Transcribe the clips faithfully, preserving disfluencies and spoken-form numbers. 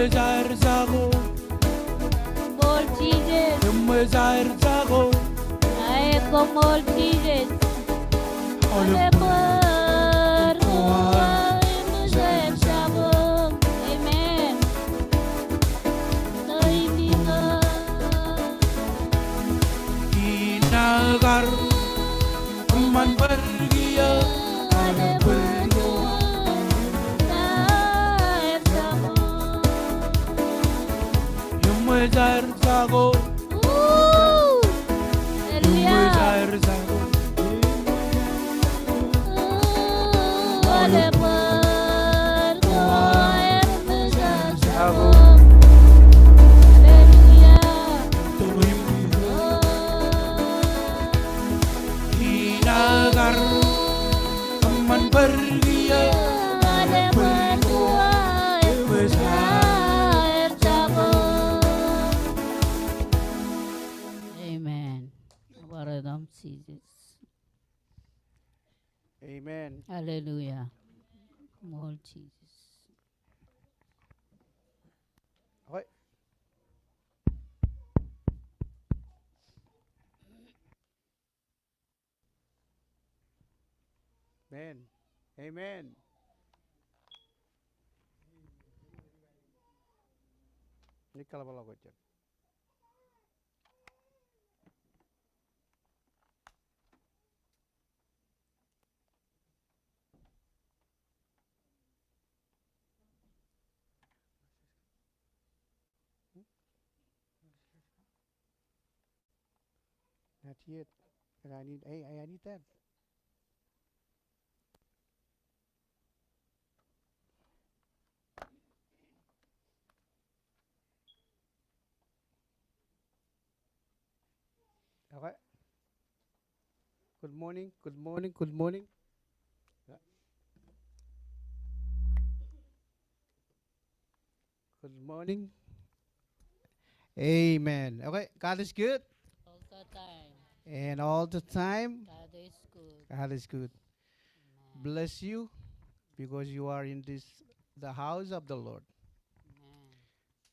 Koṃṃool Jisōs. Koṃṃool Jisōs. Ae, koṃṃool Jisōs. Aolep bōd ko aer Jabōt. Amen. Inaaj kar kōṃṃan bōd kiiō. Ooh, hallelujah. Ooh, what a word. Hallelujah. Ooh. Inaaj kar kōṃṃan bōd kiiō. Amen. Bar etaṃ Jisōs. Amen. Hallelujah. Koṃṃool Jisōs. Okay. Amen. Amen. Ij kaḷapḷọk kōj jen. Not yet. And I need, hey, I need that. Okay. Good morning, good morning, good morning. Yeah. Good morning. Amen. Okay, God is good. All the time. And all the time, God is good. God is good. Amen. Bless you because you are in this, the house of the Lord. Amen.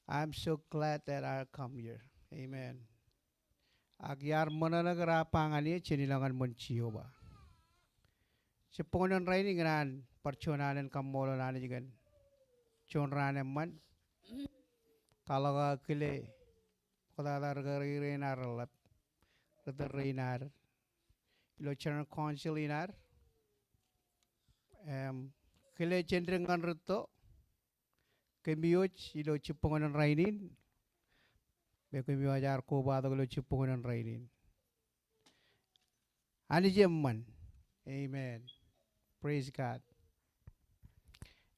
I'm so glad that I come here. Amen. Ak iar ṃōṇōṇō kōn ad ba ñan eō, jen ilọk ñan ṃōn Jeova. Jibboñōn rainin ikōṇaan bar juon alen kaṃṃoolol Anij kōn juon raan eṃṃan. Kwaḷọk aō kile ṃoktata ri karirein ad reḷap, ri tōl rein ad, ilo General Council in ad. Im, kile jān dik ñan rūtto, kōm ij ilo jibboñōn rainin, me kōm ij ar kobatok ilo jibboñōn rainin. Anij eṃṃan. Amen. Praise God.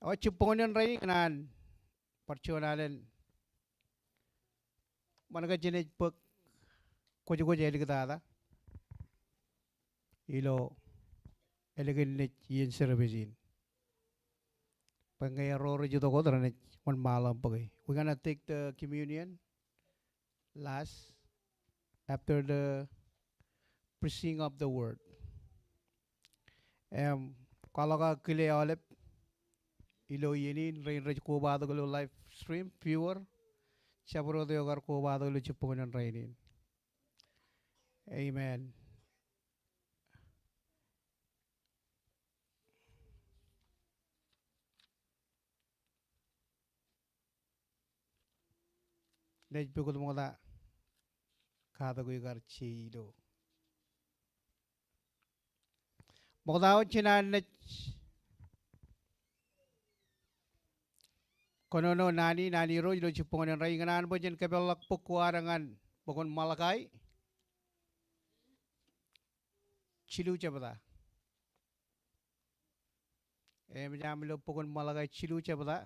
Eo jibboñōn rainin ikōṇaan bar juon alen ṃōṇōṇō ke jenaaj bōk kwōjkwōj āliktata ilo ālikin naaj iien service in. Bwe ñe erro rej itok wōt renaaj wōnṃaanḷọk im bōke. We're gonna take the communion last after the preaching of the word. Im, kwaḷọk aō kile aolep ilo iien in, rein rej kobatok ilo live stream, viewer, jabdewōt eo ekar kobatok ilo jibboñōn rainin. Amen. Naaj pukot ṃokta katak eo ikar je ilo. Ṃokta wōt jān an naaj kōnono naan in, naan in Irooj ilo jibboñōn rainin, ikōṇaan bwe jen kōpeḷḷọk bok ko ad ñan bok in Malakai jilu jebta. Im enaaj aṃ ilo bok in Malakai jilu jebta.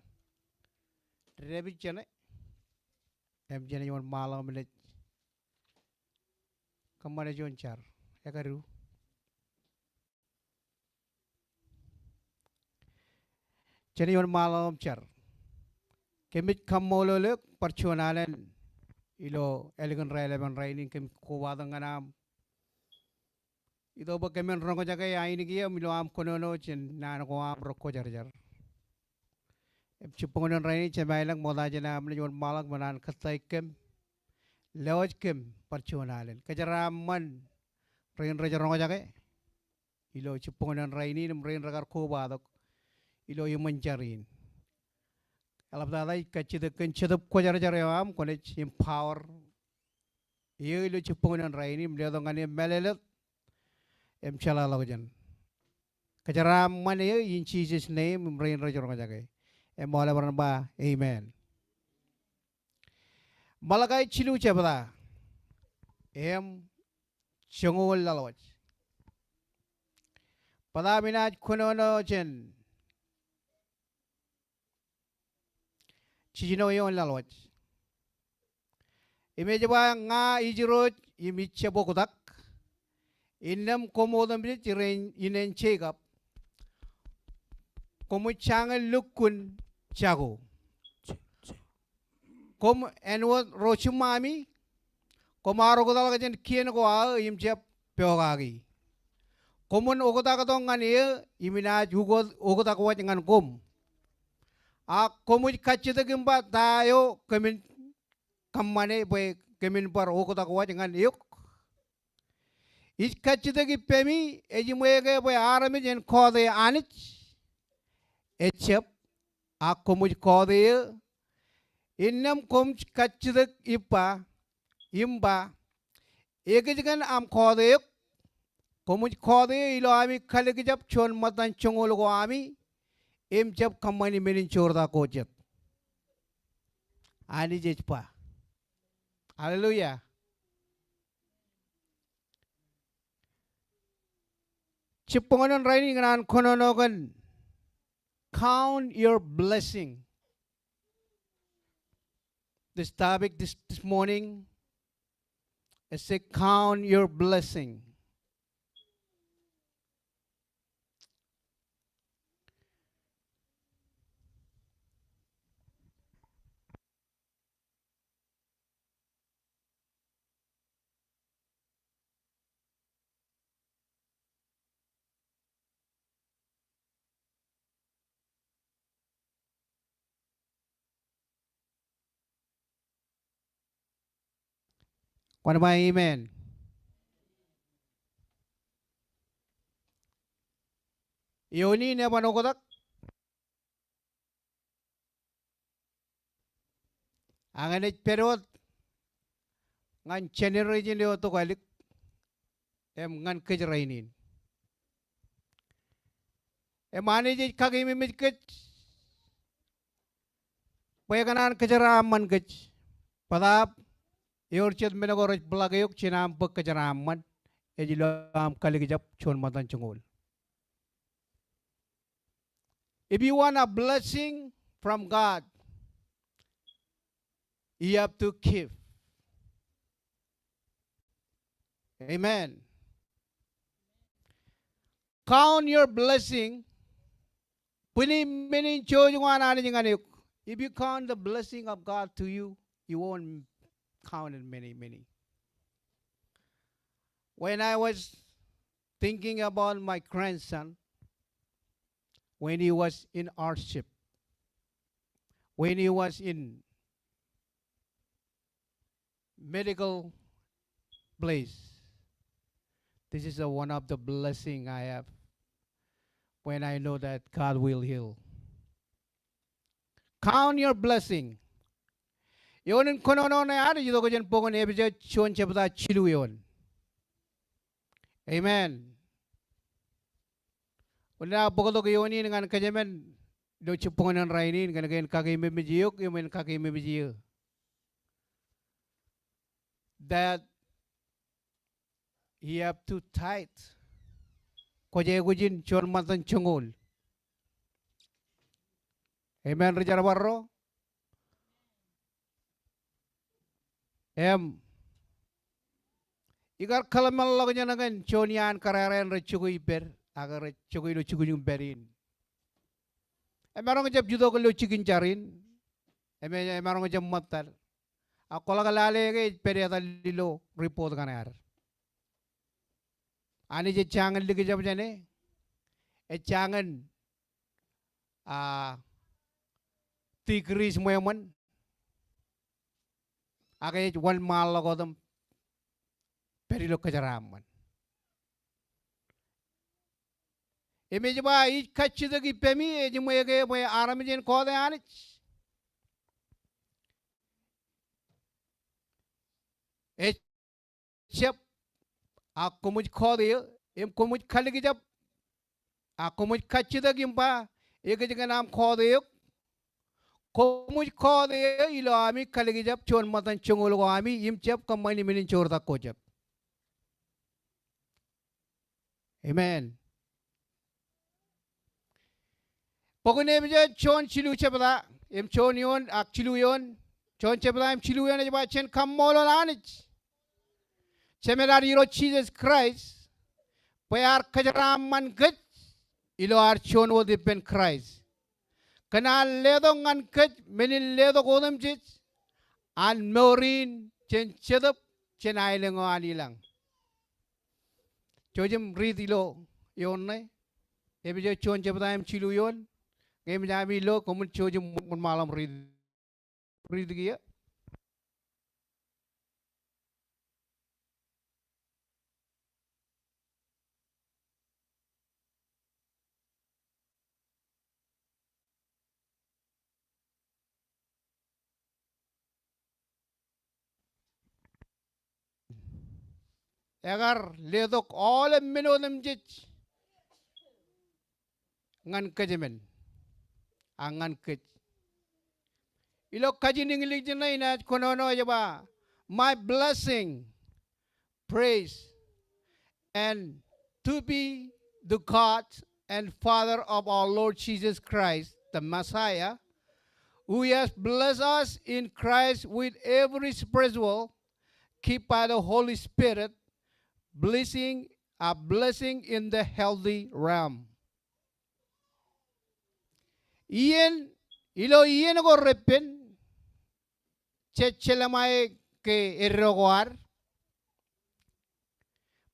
Dāpij jeṇe. Im jenaaj wōnṃaanḷọk im naaj kōṃṃane juon jar. Ekadu. Jenaaj wōnṃaanḷọk im jar. Kōmij kaṃṃoolol eok bar juon alen ilo ālikin raelepen rainin kōmij kobatok ñan aṃ itok bwe kōmin roñjake ainikieṃ ilo aṃ kōnono jān naan ko aṃ rekwōjarjar. Jibboñōn rainin, Jema elōñ ṃokta jān aṃ naaj wōnṃaanḷọk men an kōttāik kōm, lewōj kōm bar juon alen. Kōjeraaṃṃan rein rej roñjake ilo jibboñōn rainin im rein rekar kobatok ilo iṃōn jar in. Eḷaptata ij kajjitōk kōn Jetōb Kwōjarjar eo aṃ kwōnaaj empower eō ilo jibboñōn rainin im letok ñan eō mālōtlōt im jeḷāḷọkjeṇ. Kōjeraaṃṃan eō in Jesus' name im rein rej roñjake. Im aolep ren ba amen. Malakai jilu jebta im joñoul laḷwōj. Bōtaab inaaj kōnono jān jiljino eoon laḷwōj. Im ej ba, ña ij Irooj im ij jab oktak, innām koṃ otemjej inen Jekob, koṃij jañin lukkuun jako. Koṃ āinwōt ro jiṃṃaami, koṃ ar oktaḷọk jān kien ko aō im jab pokaki. Koṃwin oktak tok ñan eō im inaaj ukot oktak wōj ñan koṃ. Ak koṃij kajjitōk im ba ta eo kōmin kōṃṃane bwe kōmin bar oktak wōj ñan eok. Ij kajjitōk ippemi, ejiṃwe ke bwe armej en kọọte Anij, ejab, ak koṃij kọọte eō. Innām koṃij kajjitōk ippa im ba, ekōjkan aṃ kọọte eok? Koṃij kọọte eō ilo ami kalikjab juon ṃōttan joñoul ko ami im jab kōṃṃani men in joortak ko jet. Anij ej ba. Hallelujah. Jibboñōn rainin ikōṇaan kōnono kōn count your blessing. This topic this, this morning is say count your blessing. Kwōn ba amen. Eoon in eban oktak. Ak enaaj pād wōt ñan generation eo tokālik im ñan kōj rainin. Im Anij ej kakememej kōj bwe ekōṇaan kōjeraaṃṃan kōj. Bōtaab ewōr jet men ko rej block eok jān aṃ bōk kōjeraaṃṃan, ej ilo aṃ kalikjab juon ṃōttan joñoul. If you want a blessing from God, you have to give. Amen. Count your blessing. Bwini men in jouj ko an Anij ñan eok. If you count the blessing of God to you, you won't count it many, many. When I was thinking about my grandson, when he was in hardship, when he was in medical place, this is a, one of the blessing I have when I know that God will heal. Count your blessing. Eoon in kōnono ṇe ad ej itok jān bok in Epesōs juon jebta jilu eoon. Amen. Unin aō bōktok eoon in ñan kōjmān ilo jibboñōn rainin kōn ke en kakememej eok im en kakememej eō. That he have to tithe. Kwōj aikuj in juon ṃōttan joñoul. Amen, ri jerbal ro. Im ikar kōḷmānḷọkjeṇ kōn juon iaan kōrā rein rej jokwe ippād, ak rej jokwe ilo jukjuk im pād in. Emaroñ jab itok ilo jikin jar in. Im emaroñ jab ṃōttan. Ak kwōḷak lale ke ej pād etal ilo report kaṇe ad. Anij ej jañin likjab jāne, ej jañin, a, degrees ṃweo ṃōn. Ak ej wōnṃaanḷọk wōt im pād ilo kōjeraaṃṃan. Im ej ba ij kajjitōk ippemi, ej ṃweo ke bwe armej en kọọte Anij. Ejjab, ak koṃij kọọte eō, im koṃij kalikjab, ak koṃij kajjitōk im ba, ekōjkan aṃ kọọte eok. Koṃij kọọte eō ilo ami kalikjab juon ṃōttan joñoul ko ami, im jab kōṃṃani men in joortak ko jet. Amen. Bok in Epesōs juon jilu jebta, im juon eoon ak jilu eoon, juon jebta im jilu eoon ej ba, jen kaṃṃoolol Anij, Jemād ad Irooj Jisōs Kraist, bwe ear kōjeraaṃṃan kōj ilo ad juon wōt ippān Kraist. Kōn an letok ñan kōj men in letok otemjej, an mour in jen jetōb jān aelōñ eo an ilañ. Jouj im riit ilo eoon ṇe. Epesōs juon jebta im jilu eoon. Ñe eṃōj ami lo, koṃwin jouj im wōnṃaanḷọk im riit, riit kiiō. Ekar letok aolep men otemjej ñan kōjmān ak ñan kōj. Ilo kajin English ṇe inaaj kōnono ej ba, my blessing, praise, and to be the God and Father of our Lord Jesus Christ, the Messiah, who has blessed us in Christ with every spiritual gift by the Holy Spirit, blessing, a blessing in the heavenly realm. Iien, ilo iien ko reppen, jej jelṃae ke eddo ko ad,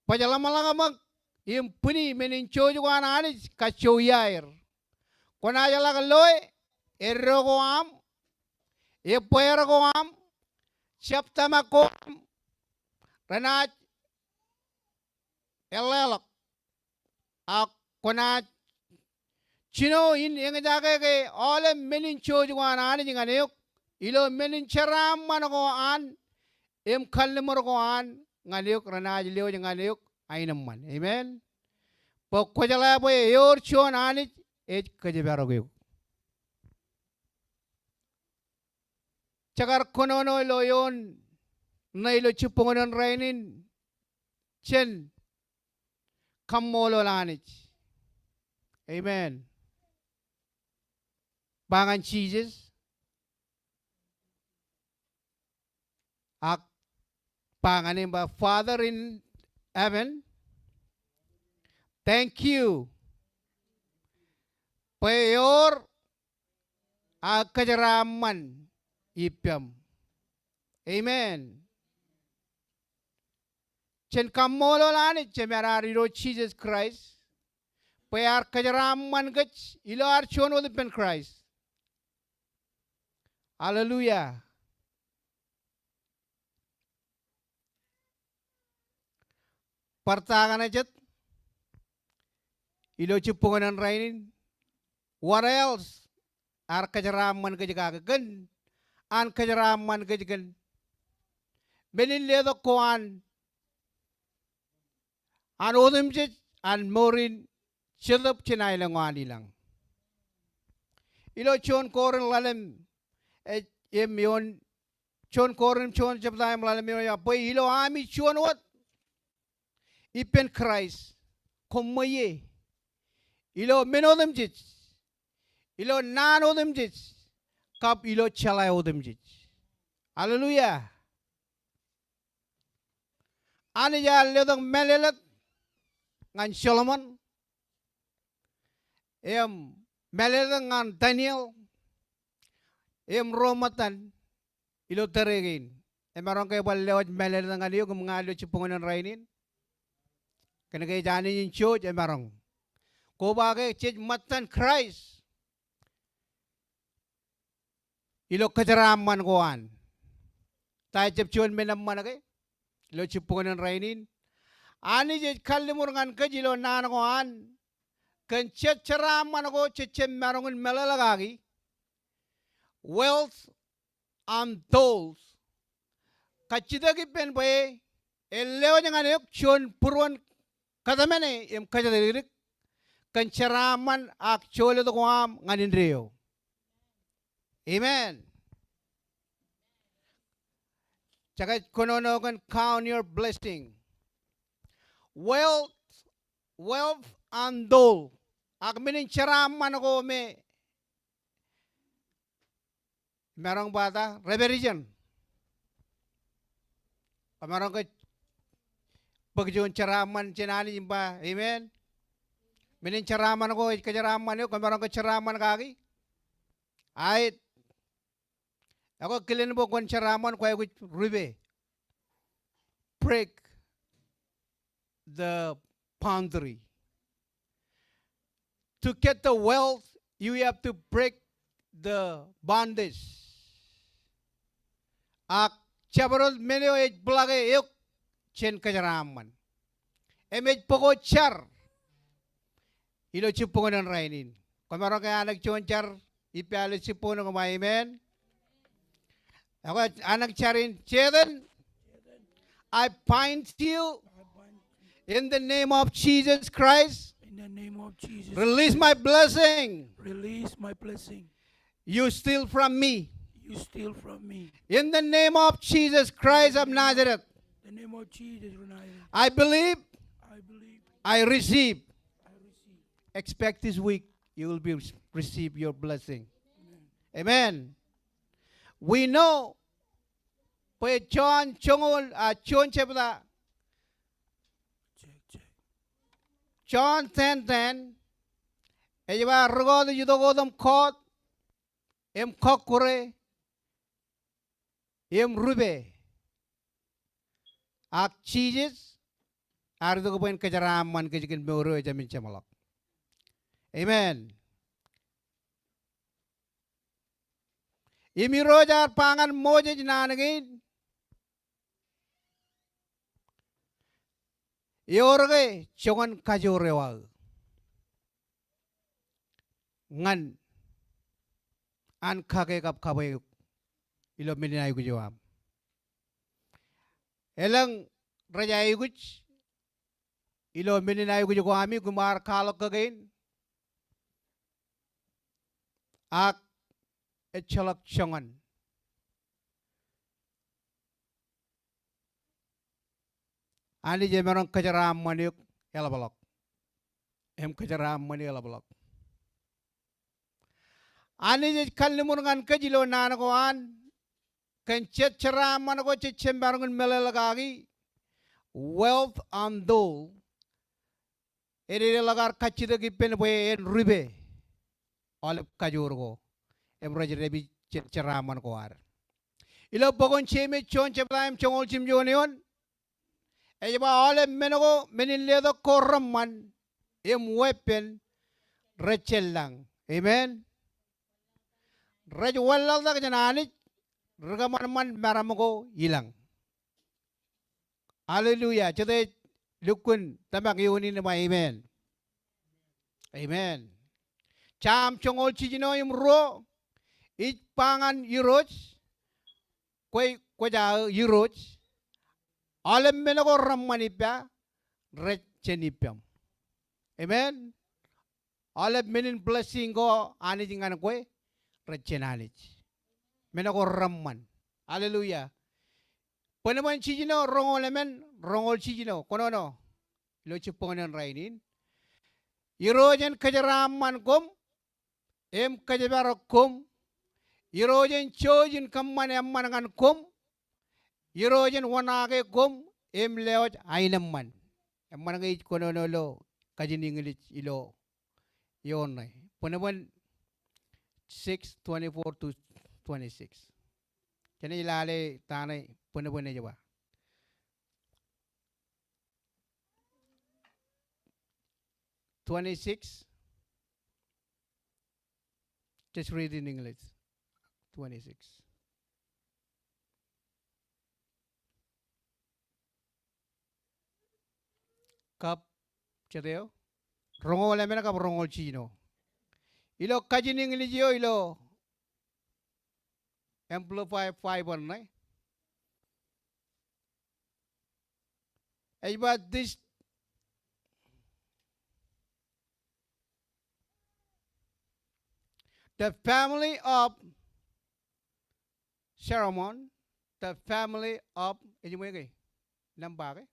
baj ḷōmṇak ṃōk im bwini men in jouj ko an Anij kajjoja er. Kwōnaaj ḷak loe eddo ko aṃ, ebbeer ko aṃ, jab tōmak ko aṃ, renaaj eḷḷāḷọk. Ak kwōnaaj jino in eñjake ke aolep men in jouj ko an Anij ñan eok, ilo men in jeraaṃṃan ko an, im kalliṃur ko an ñan eok, renaaj lewōj ñan eok aenōṃṃan. Amen. Bwe kwōjeḷā bwe ewōr juon Anij ej kōjparok eok. Jekar kōnono ilo eoon ṇe ilo jibboñōn in rainin, jen kaṃṃoolol Anij. Amen. Ba ñan Jisōs. Ak ba ñan e im ba, Father in heaven, thank you bwe ewōr aō kōjeraaṃṃan ippaṃ. Amen. Jen kaṃṃoolol Anij Jemād ad Irooj Jisōs Kraist bwe ear kōjeraaṃṃan kōj ilo ad juon wōt ippān Kraist. Hallelujah. Bar ta kaṇe jet ilo jibboñōn in rainin. What else ear kōjeraaṃṃan kōj kake? Kōn an kōjeraaṃṃan kōj kōn men in letok ko an, an otemjej an mour in jetōb jān aelōñ eo an ilañ. Ilo juon Korint ḷalem, e, im eoon, juon Korint juon jebta im ḷalem eoon ej ba, bwe ilo ami juon wōt ippān Kraist, koṃṃool ie ilo men otemjej, ilo naan otemjej, kab ilo jeḷā otemjej. Hallelujah. Anij ear letok mālōtlōt ñan Solomon, im mālōtlōt ñan Daniel, im ro ṃōttan ilo tōre kein. Emaroñ ke ebar lewōj mālōtlōt ñan eok im ña ilo jibboñōn in rainin? Kōnke ej Anij in jouj, emaroñ. Koba ke jej ṃōttan Kraist, ilo kōjeraaṃṃan ko an. Ta ejjab juon men eṃṃan ke ilo jibboñōn in rainin? Anij ej kalliṃur ñan kōj ilo naan ko an kōn jet jeraaṃṃan ko jej jab maroñ in meḷeḷe kaki. Wealth untold. Kajjitōk ippān bwe en lewōj ñan eok juon būruon kōtmāne im kōjatdikdik kōn jeraaṃṃan ak jolōt ko aṃ ñan indeeo. Amen. Jekaj kōnono kōn count your blessing. Wealth, wealth untold. Ak men in jeraaṃṃan ko me maroñ ba ta, repetition. Kwōmaroñ ke bōk juon jeraaṃṃan jān Anij im ba amen. Men in jeraaṃṃan ko ej kōjeraaṃṃan eok, kwōmaroñ ke jeraaṃṃan kaki. Aet. Ekwe kilen bwe kwōn jeraaṃṃan, kwōj aikuj rupe. Break the boundary. To get the wealth, you have to break the bondage. Ak jabdewōt men eo ej block e eok jān kōjeraaṃṃan. Im ej bōk wōt jar ilo jibboñōn in rainin. Kwōmaroñ ke anak juon jar ippa ilo jibboñōn in, kwō ba amen. Ekwe anak jar in, Setan, I bind you in the name of Jesus Christ. In the name of Jesus. Release my blessing. Release my blessing. You steal from me. You steal from me. In the name of Jesus Christ of Nazareth, the name of Jesus of Nazareth, I believe. I believe. I receive. I receive. Expect this week you will be receive your blessing. Amen. Amen. We know bwe John joñoul, a, John chapter, John ten ten, ej ba, rūkọọt ej itok wōt im kọọt im kọkkure im rupe. Ak Jisōs ear itok bwe en kōjeraaṃṃan kōj kōn mour eo ejāmin jeṃḷọk. Amen. Im Irooj ear ba ñan Moses naan kein, ewōr ke joñan kajoor eo aō ñan an kake kab kabwe eok ilo men in aikuj eo aṃ. Elōñ rej aikuj ilo men in aikuj ko ami, koṃ ar kwaḷọk kōn kein, ak ejjeḷọk joñan. Anij emaroñ kōjeraaṃṃan eok eḷapḷọk im kōjeraaṃṃan eḷapḷọk. Anij ej kalliṃur ñan kōj ilo naan ko an kōn jet jeraaṃṃan ko jej jab maroñ in meḷeḷe kaki, wealth untold. Ededeḷọk ad kajjitōk ippān bwe en rupe aolep kajoor ko im rej dāpij jet jeraaṃṃan ko ad. Ilo bok in Jemes juon jebta im joñoul jimjuon eoon, ej ba aolep men ko, men in letok ko reṃṃan im weeppān, rej jelḷañ. Amen. Rej wanlaḷtak jān Anij, ri kōṃanṃan meram ko ilañ. Hallelujah. Jete ej lukkuun tōmak eoon in im ba amen? Amen. Sam joñoul jiljino im ruo ej ba ñan Irooj, kwe, kwōj aō Irooj, aolep men ko reṃṃan ippa rej jān ippaṃ. Amen. Aolep men in blessing ko Anij ñan kwe rej jān Anij. Men ko reṃṃan. Hallelujah. Bōnbōn jiljino roñoul emān, roñoul jiljino, kōnono ilo jibboñōn in rainin. Irooj en kōjeraaṃṃan koṃ im kōjparok koṃ. Irooj en jouj in kōṃṃan eṃṃan ñan koṃ. Irooj en wōṇaake koṃ im lewōj aenōṃṃan. Eṃṃan ke ij kōnono ilo kajin English ilo eoon ṇe. Bōnbōn six twenty-four to twenty-six. Jenaaj lale ta ṇe bōnbōn ej ba. Twenty-six. Just read in English. twenty-six. Kab, jete eo? Roñoul emān kab roñoul jiljino. Ilo kajin English eo ilo Amplify five hundred. Ej ba this, the family of Solomon, the family of, ej ṃool ke? Nōṃba ke?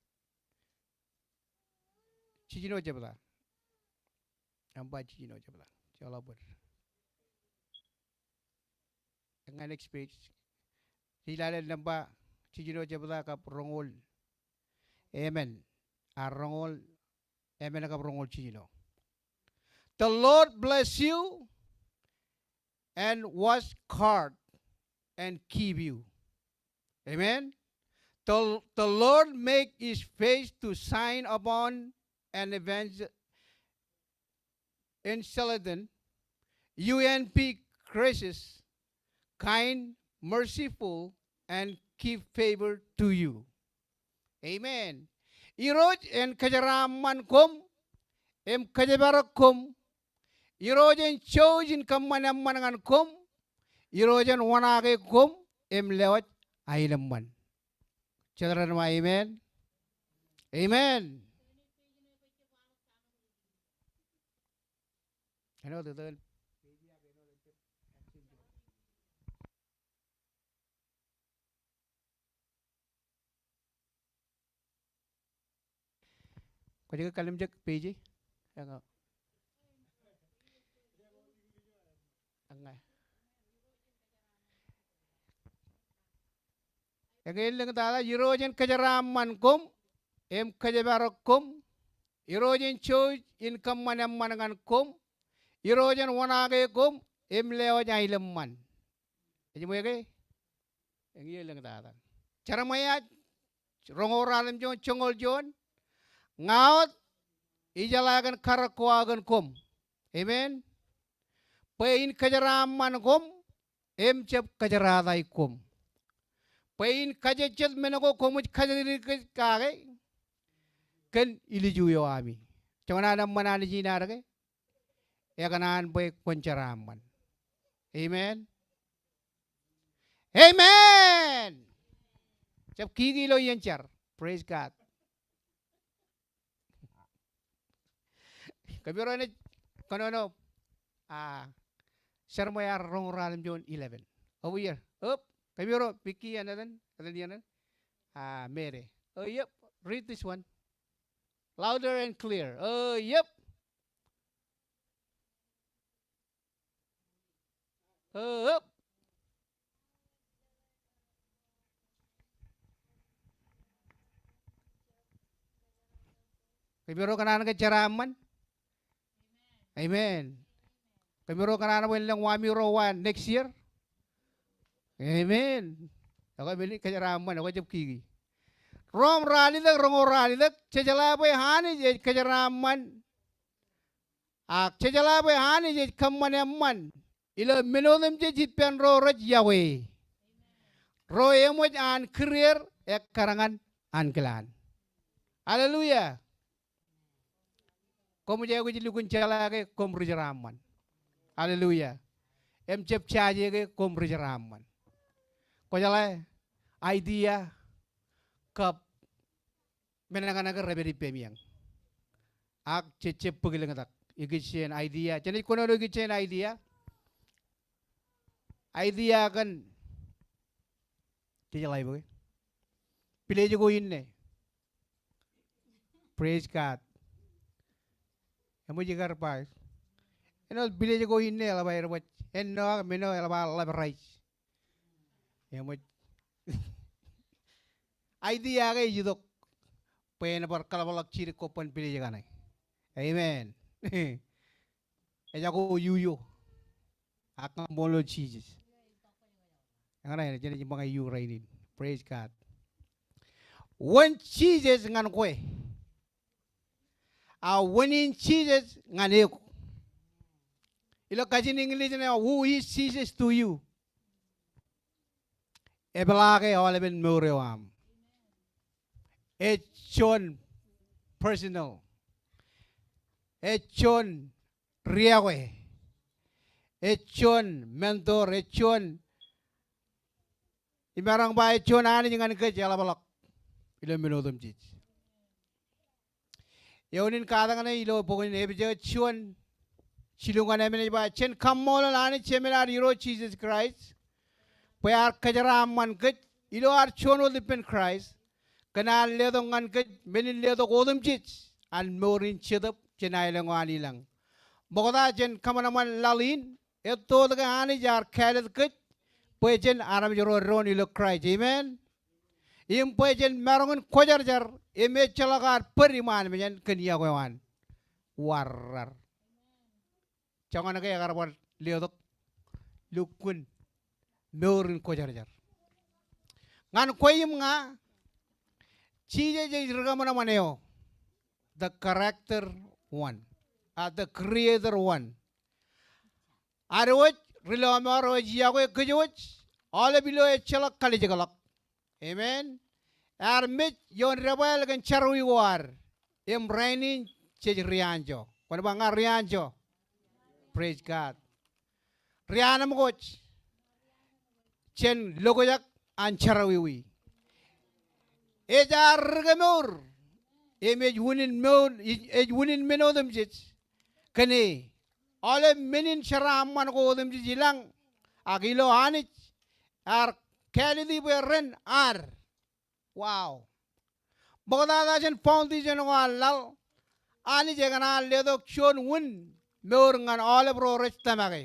Jiljino jebta. Nōṃba jiljino jebta. Joḷọk bōd. Eñin next page. Ij lale nōṃba jiljino jebta kab roñoul emān. A roñoul emān kab roñoul jiljino. The Lord bless you and watch guard and keep you. Amen. The, the Lord make his face to shine upon an evangel-, enshaladen, you and be gracious, kind, merciful, and give favor to you. Amen. Irooj en kōjeraaṃṃan koṃ, im kōjparok koṃ. Irooj en jouj in kōṃṃan eṃṃan ñan koṃ. Irooj en wōṇaake koṃ, im lewōj aenōṃṃan. Jet ren ba amen. Amen. Āinwōt iten. Kwōj ke kallimjek page e? Eñin. Eñin. Eñin elōñ tata, Irooj en kōjeraaṃṃan koṃ, im kōjparok koṃ. Irooj en jouj in kōṃṃan eṃṃan ñan koṃ. Irooj en wōṇaake koṃ, im lewōj aenōṃṃan. Ej ṃool ke? Eñin elōñ tata. Jeremiah roñoul ratimjuon joñoul juon. Ña wōt ijeḷā kōn karōk ko aō kōn koṃ. Amen. Bwe in kōjeraaṃṃan koṃ, im jab kōjerataik koṃ. Bwe in kajejjet men ko koṃij kajjitōk kake kōn ilju eo ami. Joñan an eṃṃan Anij in ad ke? Ekōṇaan bwe kwōn jeraaṃṃan. Amen. Amen. Jab kiki ilo iien jar. Praise God. Kōmiro enaaj kōnono, ah, Jeremiah roñoul ratimjuon eleven. Over here. Up. Kōmiro, Vicky, and then, and then, and then, ah, Mary. Oh, yep. Read this one. Louder and clear. Oh, yep. Up. Kōmiro kōṇaan ke jeraaṃṃan? Amen. Kōmiro kōṇaan bwe en lōñ wami ro wa next year? Amen. Ekwe men in kōjeraaṃṃan, ekwe jab kiki. Rom ralitōk, roñoul ralitōk, jejeḷā bwe Anij ej kōjeraaṃṃan. Ak jejeḷā bwe Anij ej kōṃṃan eṃṃan ilo men otemjej ippān ro rej yokwe. Ro eṃōj an kūr er ekkar ñan ankilaan. Hallelujah. Koṃij aikuj lukkuun jeḷā ke koṃ ri jeraaṃṃan. Hallelujah. Im jab jaje ke koṃ ri jeraaṃṃan. Kwōjeḷā idea kab men ñan ke rej pād ippemi eñ. Ak je, je bōk lōñtak. Ikijjien idea. Jenaaj kōnono ikijjien idea. Idea kōn, jejeḷā bwe ke? Village ko inne. Praise God. Eṃōj ikar ba. Āinwōt village ko inne eḷap aer baj. Āinwōt men eo eḷap aer ḷap rice. Eṃōj. Idea ke ej itok bwe en bar kaḷapḷọk jidik ko ban village kaṇe. Amen. Ejako iuio. Ak ñan ṃool eo Jisōs. Eñin eo, jenaaj ṃōñā iu rainin. Praise God. Wōn Jisōs ñan kwe? A wōn in Jisōs ñan eok? Ilo kajin English ṇe, who is Jesus to you? epeḷaake aolepen mour eo aṃ. Ej juon personal. Ej juon riọkwe. Ej juon mentor. Ej juon, imaroñ ba ej juon Anij ñan kōj eḷapḷọk ilo men otemjej. Eoon in katakin ilo bok in Epesōs juon, jilu ñan emān ej ba, jen kaṃṃoolol Anij Jemān ad Irooj Jisōs Kraist, bwe ear kōjeraaṃṃan kōj ilo ad juon wōt ippān Kraist, kōn an letok ñan kōj men in letok otemjej an mour in jetōb jān aelōñ eo an ilañ. Ṃokta jen kōṃanṃan laḷ in, etto ke Anij ear kāālōt kōj bwe jen armej ro doon ilo Kraist. Amen. Im bwe jen maroñ in kwōjarjar im ejjeḷọk ad bōd iṃaan mejān kōn iọkwe eo an. Warrar. Joñan ke ekar bar letok lukkuun mour in kwōjarjar. Ñan kwe im ña, Jisōs ej ri kōṃanṃan eo, the character one, a, the creator one. Ad wōj, ri lọmọọr eo ej iọkwe kōj wōj, aolep ilo ejjeḷọk kalijekḷọk. Amen. Ear mej ioon debwāāl kōn jerọwiwi ko ad. Im rainin jej ri anjọ. Kwōn ba ña ri anjọ. Praise God. Ri anemkwōj jān lokjak an jerọwiwi. Ej ad ri kemour. Im ej unin mour, ej, ej unin men otemjej kōn e. Aolep men in jeraaṃṃan ko otemjej ilañ. Ak ilo Anij ear kāālōt e bwe ren ad. Wow. Ṃoktata jān foundation ko an laḷ, Anij ekōṇaan letok juon wūn mour ñan aolep ro rej tōmake.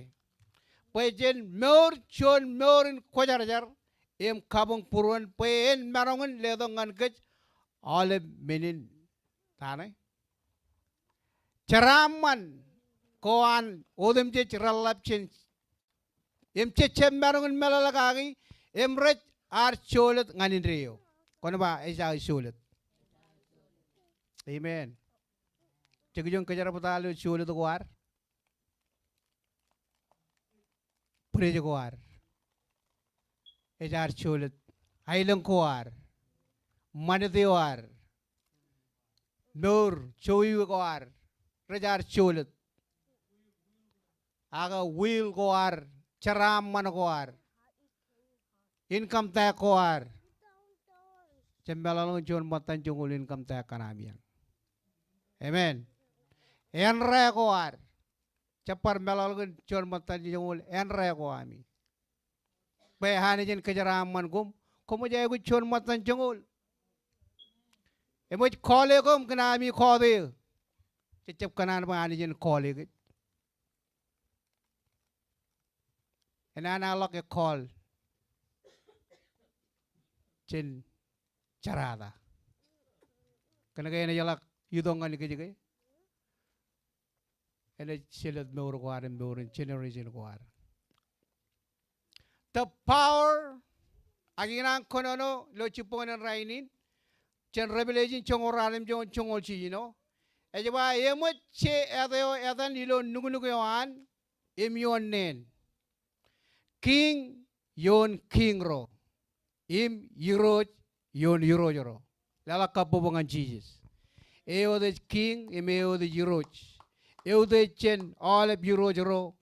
Bwe jen mour juon mour in kwōjarjar im kabuñ būruon bwe en maroñ in letok ñan kōj aolep men in, ta ṇe, jeraaṃṃan ko an otemjej reḷḷap jān im jejjab maroñ in meḷọkḷọk kaki, im rej ad jolōt ñan indeeo. Kwōn ba ej ad jolōt. Amen. Jekjek in kōjerbta ilo jolōt ko ad. Bwidej ko ad. Ej ad jolōt. Aelōñ ko ad. Ṃanit eo ad. Mour, jowiwi ko ad. Rej ad jolōt. Ak will ko ad, jeraaṃṃan ko ad, income tax ko ad. Jab meḷọkḷọk in juon ṃōttan joñoul income tax kaṇe ami eañ. Amen. Āinrā ko ad. Jab bar meḷọkḷọk in juon ṃōttan joñoul āinrā ko ami. Bwe Anij en kōjeraaṃṃan koṃ, koṃij aikuj juon ṃōttan joñoul. Eṃōj kọọle koṃ kōn ami kọọte eō. Jejjab kōṇaan bwe Anij en kọọle kōj. Enana ḷọk ekọọl jān jerata. Kōnke enaaj ḷak itok ñan kōj ke enaaj jelōt mour ko ad im mour in generation ko ad. The power, ak ikōṇaan kōnono ilo jibboñōn rainin, jān Revelation joñoul ratimjuon joñoul jiljino. Ej ba eṃōj je āt eo etan ilo nuknuk eo an im ioon neen. Kiiñ ioon kiiñ ro. Im Irooj ioon irooj ro. Leḷọk kabbokbok ñan Jisōs. E wōt ej Kiiñ im e wōt ej Irooj. E wōt ej jān aolep irooj ro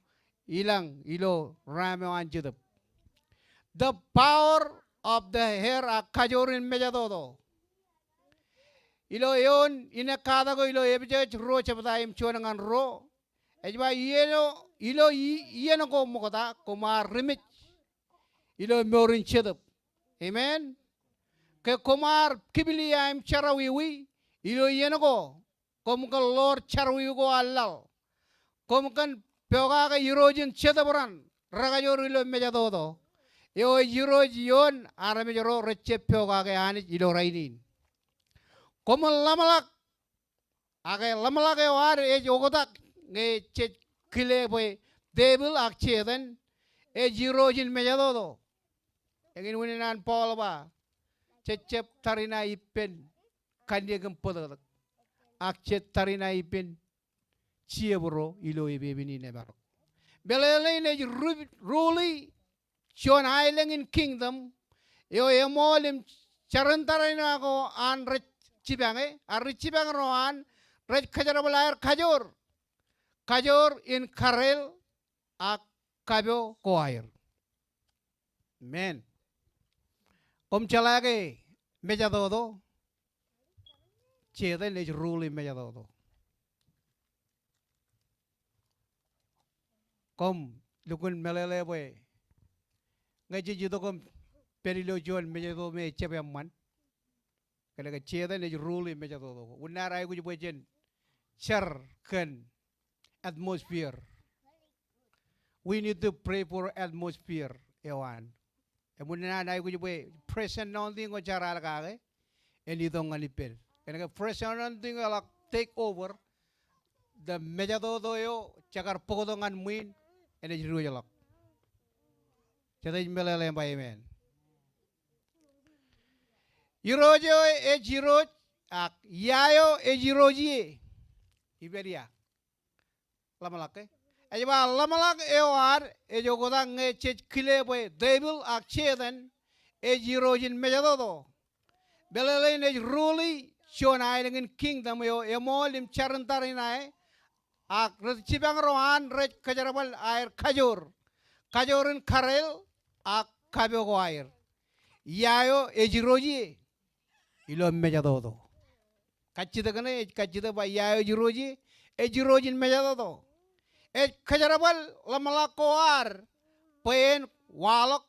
ilañ ilo ram eo an Jetōb. The power of the hair, ak kajoor in mejatoto. Ilo eoon in ekkatako ilo Epesōs ruo jebta im juon ñan ruo. Ej ba iien eo, ilo i-, iien ko ṃokta, koṃ ar ri mej ilo mour in Jetōb. Amen. Ke koṃ ar kipiliia im jerọwiwi, ilo iien ko, koṃ kōn ḷoor jerọwiwi ko an laḷ. Koṃ kōn pokake irooj in Jetōb raṇ, rekajoor ilo mejatoto. Eo ej Irooj ioon armej ro rejjab pokake Anij ilo rainin. Koṃwin ḷōmṇak Ak ḷōmṇak eo ad ej oktak ñe jej kile bwe devil ak Setan ej irooj in mejatoto. Eñin unin an Paul ba, jejjab tariṇae ippān kanniōk im bōtōktōk, ak jej tariṇae ippān jiep ro ilo epepen in emarok. Meḷeḷe in ej ru-, rule e juon aelōñ in kingdom, eo eṃool im jar in tariṇae ko an rej jipañe, ak ri jipañ ro an rej kōjerbal aer kajoor. Kajoor in kareel ak kapo ko aer. Amen. Koṃ jeḷā ke mejatoto, Setan ej rule in mejatoto. Koṃ lukkuun meḷeḷe bwe ñe jej itok im pād ilo juon mejatoto me ejjab eṃṃan. Kōnke Setan ej rule in mejatoto. Unin ad aikuj bwe jen jar kōn atmosphere. We need to pray for atmosphere eo an. Im unin ad aikuj bwe fresh anointing eo jar al kake en itok ñan ippād. Kōnke fresh anointing eo eḷak take over, the mejatoto eo jekar bōktok ñan ṃwiin enaaj diwōjḷọk. Jete ej meḷeḷe im ba amen? Irooj eo ej Irooj, ak ia eo ej Irooj ie. Ippād ia? Ḷōmṇak ke? Ej ba ḷōmṇak eo ad ej oktak ñe jej kile bwe devil ak Setan ej irooj in mejatoto. Meḷeḷein ej rule juon aelōñ in kingdom eo eṃool im jar in tariṇae, ak ri jipañ ro an rej kōjerbal aer kajoor. Kajoor in kareel ak kapo ko aer. Ia eo ej irooj ie? Ilo mejatoto. Kajjitōk ṇe ej kajjitōk ba ia eo ej irooj ie? Ej irooj in mejatoto. Ej kōjerbal ḷōmṇak ko ad bwe en waḷọk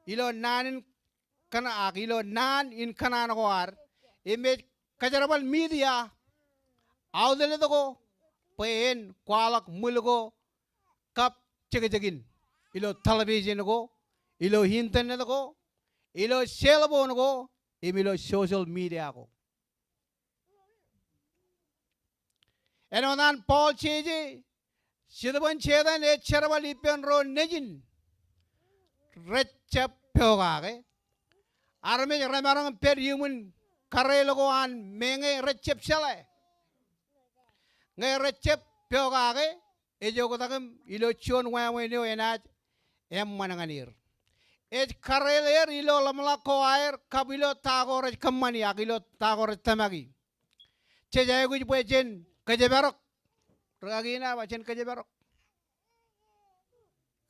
ilo naan in kōṇaan, ak ilo naan in kōṇaan ko ad. Im ej kōjerbal media outlet ko bwe en kwaḷọk ṃwil ko kab jekjekin ilo television ko, ilo internet ko, ilo cell phone ko, im ilo social media ko. Āinwōt an Paul jeje, jetōb in Setan ej jerbal ippān ro nejin rej jab pokake. Armej remaroñ pād iuṃwin kareel ko an meñe rej jab jeḷā. Ñe rej jab pokake, ej oktak im ilo juon wāween eo enaaj eṃṃan ñan er. Ej kareel er ilo ḷōmṇak ko aer kab ilo ta ko rej kōṃṃani ak ilo ta ko rej tōmaki. Jej aikuj bwe jen kōjparok. Rikaki in ad ba jen kōjparok.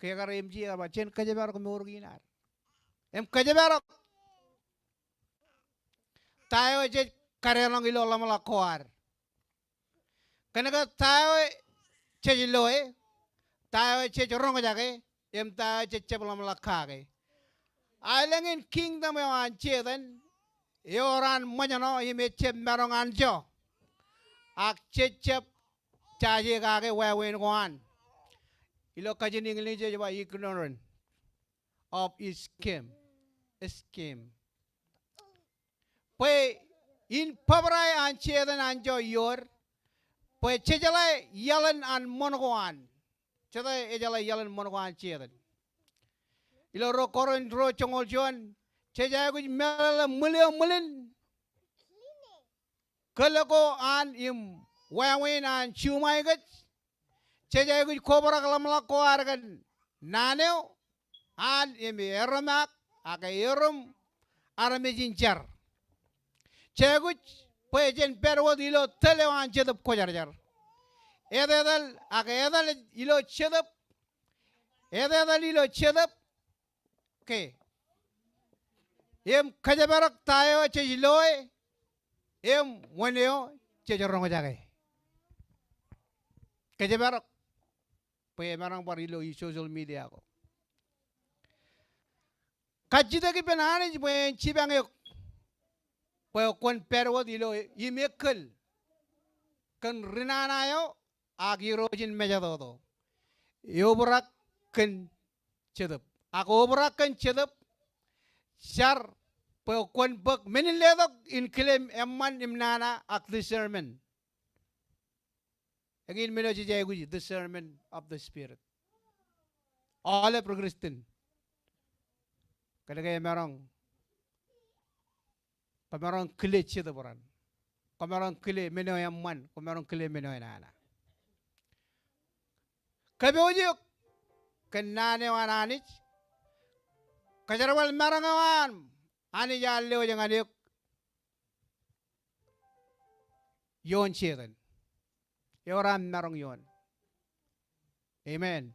Ke kar emceej ba jen kōjparok mour kein ad. Im kōjparok. Ta eo jej kadeḷọñ ilo ḷōmṇak ko ad. Kōnke ta eo jej loe, ta eo jej roñjake, im ta eo jej jab ḷōmṇak kake. Aelōñ in kingdom eo an Setan, ewōr an ṃōjṇọ im ejjab maroñ anjọ. Ak jej jab jaje kake wāween ko an. Ilo kajin English ej ba ignorant of his scheme. Scheme. Bwe in bōbrae an Setan anjọ iood, bwe jejeḷā iaḷ in an ṃōn ko an. Jete ejeḷā iaḷ in ṃōn ko an Setan? Ilo ruo Korint ruo joñoul juon, jej aikuj meḷeḷe ṃwil eo ṃwilin kōl ko an im wāween an juṃae kōj. Jej aikuj kobrak ḷōmṇak ko ad kōn naan eo an im erom ak, ak erom armej in jar. Jej aikuj bwe jen pād wōt ilo tōl eo an Jetōb Kwōjarjar. Etetal ak etal ilo Jetōb. Etetal ilo Jetōb ke im kōjparok ta eo jej loe im wōn eo jej roñjake. Kōjparok bwe emaroñ bar ilo social media ko. Kajjitōk ippān Anij bwe en jipañ eok bwe kwōn pād wōt ilo im ekkōl kōn ri nana eo ak irooj in mejatoto. Eobrak kōn Jetōb. Ak obrak kōn Jetōb, jar bwe kwōn bōk men in letok in kile eṃṃan im nana ak discernment. Eñin men eo jej aikuji, discernment of the spirit. Aolep ri Kristian. Kōnke emaroñ Kwōmaroñ kile Jetōb raṇ. Kwōmaroñ kile men eo eṃṃan. Kwōmaroñ kile men eo enana. Kōpooj eok kōn naan eo an Anij. Kōjerbal maroñ eo an Anij ear lewōj ñan eok ioon Setan. Ewōr aṃ maroñ ioon. Amen.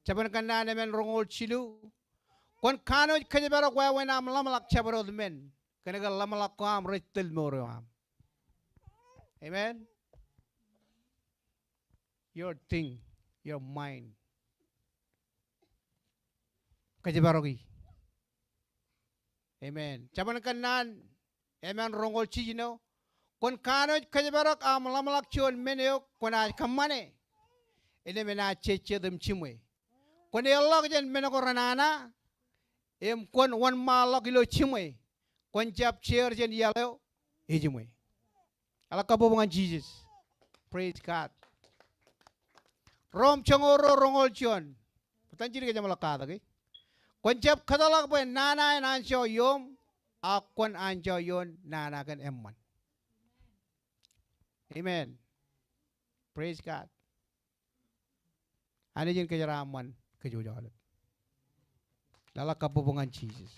Jabōn Kōnnaan emān roñoul jilu. Kwōn kanooj kōjparok wāween aṃ ḷōmṇak jabdewōt men, kōnke ḷōmṇak ko aṃ rej tōl mour eo aṃ. Amen. Your thing, your mind. Kōjparoki. Amen. Jabōn Kōnnaan emān roñoul jiljino. Kwōn kanooj kōjparok aṃ ḷōmṇak juon men eo kwōnaaj kōṃṃane. Innām enaaj jejjet im jiṃwe. Kwōn eḷḷọk jān men ko renana im kwōn wōnṃaanḷọk ilo jiṃwe. Kwōn jab jeor jān iaḷ eo ejiṃwe. Eḷak kabbokbok ñan Jisōs. Praise God. Rom joñoul ruo roñoul juon. Bōtaab jidik ej ṃōk katak e. Kwōn jab kōtḷọk bwe nana en anjọ ioom, ak kwōn anjọ ioon nana kōn eṃṃan. Amen. Praise God. Anij en kōjeraaṃṃan kōj aolep. Eḷak kabbokbok ñan Jisōs.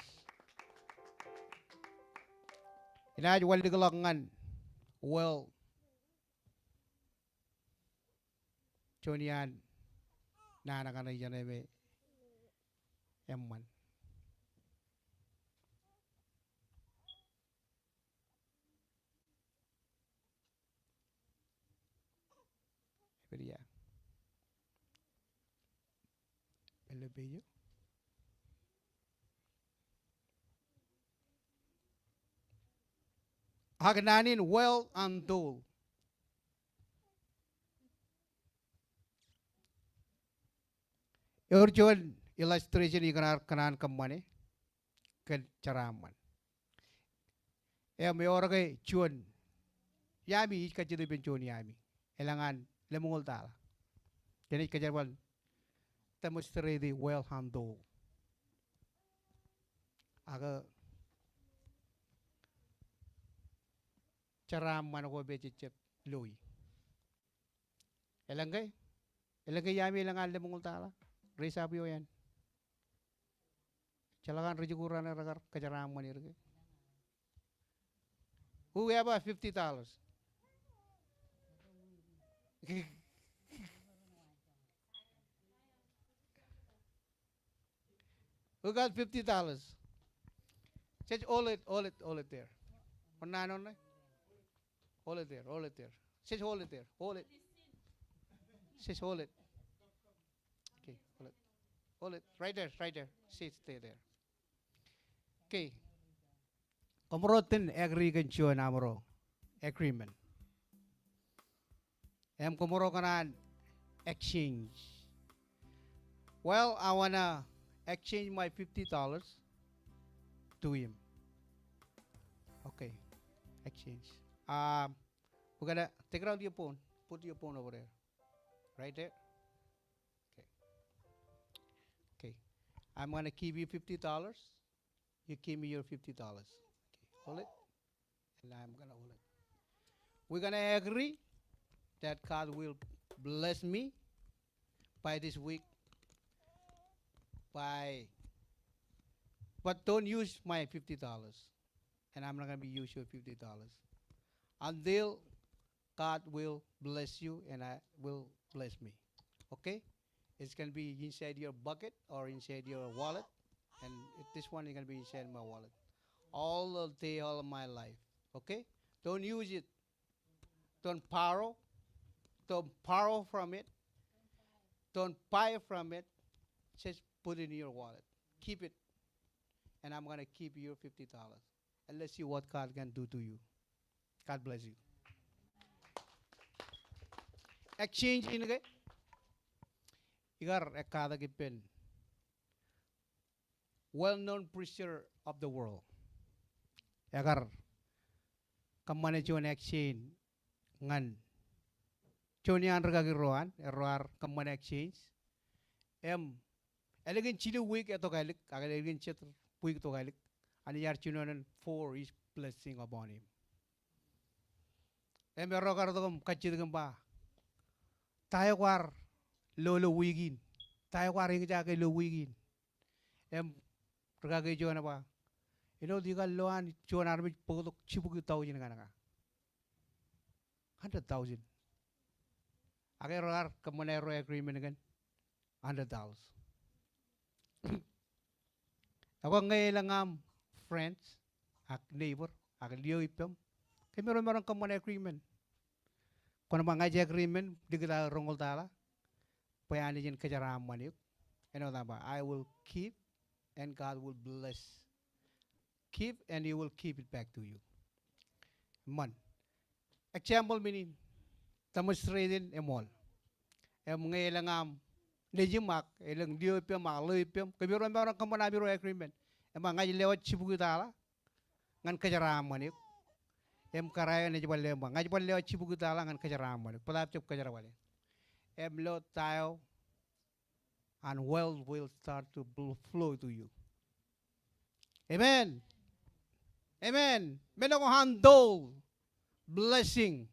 Inaaj wanlōñḷọk ñan, well, juon iaan nana kaṇe ijeṇe me eṃṃan. Epād ia? Ilo page eo. Ak naan in well and told. Ewōr juon illustration ikōṇaan kōṃṃane kōn jeraaṃṃan. Im ewōr ke juon iaami, ij kajjitōk ippān juon iaami. Elōñ an lemñoul taḷa. Kōn ej kōjerbal demonstrate well and told. Ak jeraaṃṃan ko pād jejjet loi. Elōñ ke? Elōñ ke iaami elōñ an lemñoul taḷa? Raise up your hand. Jeḷā ke an rijikuuḷ raṇe rekar kōjeraaṃṃan er ke? Who have a fifty dollars? Who got fifty dollars? Just hold it, hold it, hold it there. Hold it there, hold it there. Just hold it there. Hold it. Just hold it. Okay, hold it. Hold it. Right there, right there. See, stay there. Okay. Kōmro ten agree kōn juon amro agreement. Im kōmro kōṇaan exchange. Well, I wanna exchange my fifty dollars to him. Okay, exchange. Um, we're gonna take out your phone. Put your phone over there. Right there. Okay. Okay. I'm gonna give you fifty dollars. You give me your fifty dollars. Okay. Hold it. And I'm gonna hold it. We're gonna agree that God will bless me by this week. By, but don't use my fifty dollars. And I'm not gonna be use your fifty dollars. Until God will bless you and I will bless me. Okay? It's gonna be inside your bucket or inside your wallet. And it, this one is gonna be inside my wallet. All the day, all of my life. Okay? Don't use it. Don't borrow. Don't borrow from it. Don't buy from it. Just put it in your wallet. Keep it. And I'm gonna keep your fifty dollars. And let's see what God can do to you. God bless you. Exchange in ke? Ikar ekkatak ippān well-known preacher of the world. Ekar kōṃṃane juon exchange ñan juon iaan rikaki ro an, erro ar kōṃṃane exchange. Im ālikin jilu wiik etok ālik, ak ālikin jet wiik etok ālik, Anij ear jino nen pour His blessing upon him. Im erro kar itok im kajjitōk im ba, ta eo kwaar lo ilo wiik in? Ta eo kwaar eñjake ilo wiik in? Im rikaki eo juon ba, Āinwōt ikar lo an juon armej bōktok jibukwi taujin ñan ña. Hundred thousand. Ak erro ar kōṃṃane erro agreement kōn hundred dollars. Ekwe ñe elōñ aṃ friends ak neighbor ak lio ippaṃ, kōmiro maroñ kōṃṃane agreement. Kwōn ba ña ij agreement likūt aō roñoul taḷa bwe Anij en kōjeraaṃṃan eok. Āinwōt aṃ ba, I will give and God will bless. Give and he will give it back to you. Eṃṃan. Example men in, demonstration eṃool. Im ñe elōñ aṃ nejiṃ ak elōñ lio ippaṃ ak ḷeo ippaṃ, kōmiro maroñ kōṃṃan aṃiro agreement. Im ba ña ij lewōj jibukwi taḷa ñan kōjeraaṃṃan eok. Im kōrā eo enaaj bar lewōj, im ba ña ij bar lewōj jibukwi taḷa ñan kōjeraaṃṃan eok. Bōtab jab kōjerbale. Im lo ta eo an wealth will start to bl- flow to you. Amen. Amen. Men ko untold blessing,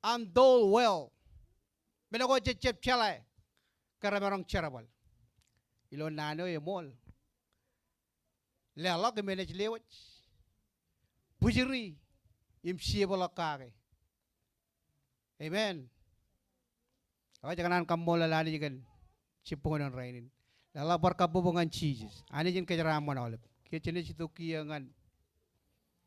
untold wealth. Men ko jejjab jeḷā ke remaroñ jerbal. Ilo naan eo eṃool. Leḷọk im enaaj lewōj. Bwijiri im jeepḷọk kake. Amen. Ekwe, jekōṇaan kaṃṃoolol Anij kōn jibboñōn rainin. Leḷọk bar kabbokbok ñan Jisōs. Anij en kōjeraaṃṃan aolep. Kiiō jenaaj itok kiiō ñan